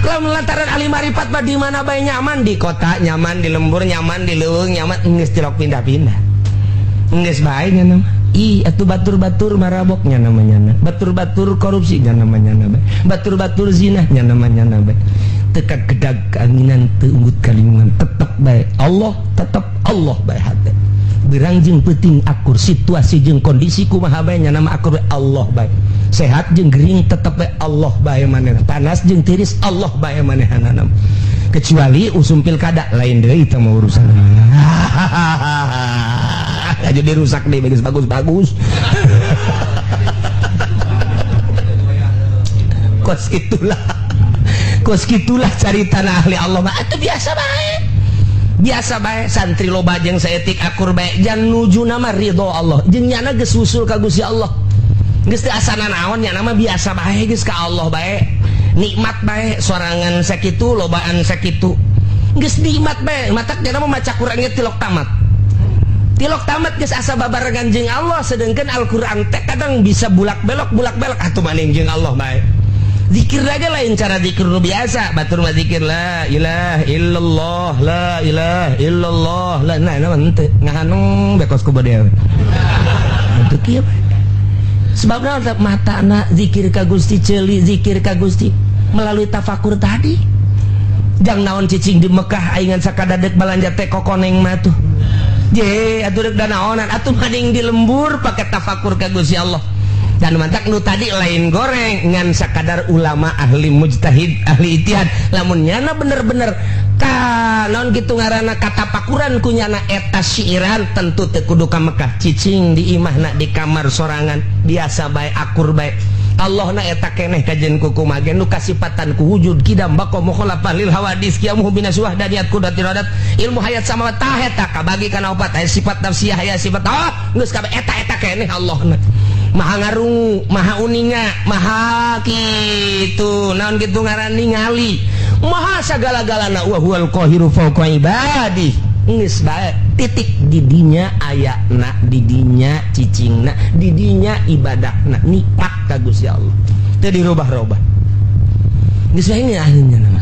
Lamun lantaran ahli marifat mah di mana bae nyaman, di kota nyaman, di lembur nyaman, di leuweung nyaman, geus tilok pindah-pindah. Geus bae nya mah. Ih, atuh batur-batur marabok nya namanya. Batur-batur korupsi nya namanya bae. Batur-batur zina nya namanya bae. Teka gedag keanginan teu unggut kalingungan, tetep bae Allah, tetep Allah bae hate. Berang jeung peuting akur, situasi jeung kondisi kumaha bae nya nama akur bae Allah bae. Sehat jeung gering tetep bae Allah bae manehna. Panas jeung tiris Allah bae manehanana. Kecuali usum pilkada lain deui itu mah urusan. Jadi rusak deh, bagus bagus bagus. Kos itulah. Kos gitulah cari tanah ahli Allah mah atuh biasa bae. Biasa bae santri loba jeung saeutik akur bae jan nuju nama ridho Allah. Jeung nyana geus usul ka Gusti Allah. Geus teu asana naon nyana mah biasa bae geus ka Allah bae. Nikmat bae sorangan sakitu lobaan sakitu. Geus nikmat bae matak nyana mah maca Quran ge tilok tamat. Tilok tamat geus asa babarengan jeung Allah, sedangkan Al-Qur'an teh kadang bisa bulak-belok atuh maning jeung Allah bae. Zikir lagi lain cara zikir nu biasa, batur mah zikir la ilaha illallah, la ilaha illallah, la nah nah henteu ngahanung bekos ku bade. Henteu kieu. Sebabna matana zikir ka Gusti, ceuli zikir ka Gusti melalui tafakur tadi. Jang naon cicing di Mekah aingan sakadadek balanja teh kokoneng mah tuh. Je atuh deuk danaonan atuh mading di lembur pake tafakur ka Gusti Allah. Dan mantak nu tadi lain goreng ngan sakadar ulama ahli mujtahid ahli ijtihad lamun nyana bener-bener ka naon kitu ngaranna katapakuran ku nyana eta syiiran tentu teu kudu ka Mekah, cicing di imahna di kamar sorangan biasa bae akur bae. Allahna eta keneh kajen ku kumaha nu kasipatan ku wujud kidam baqo mukhalafah lil hawadis qiyamuhu binaswah daniat kudat iradat ilmu hayat sama tah eta kabagi kana opat aya sifat nafsiyah aya sifat ah geus kabeh eta eta keneh Allahna. Maha ngarungu, maha uninga, maha kitu naon kitu ngaran ningali, maha sagala-galana wa huwal qahiru fawqa ibadi. Geus bae titik didinya ayana, didinya cicingna, didinya ibadahna nikmat ka Gusti Allah. Teu dirubah-rubah. Geus bae ahlinya.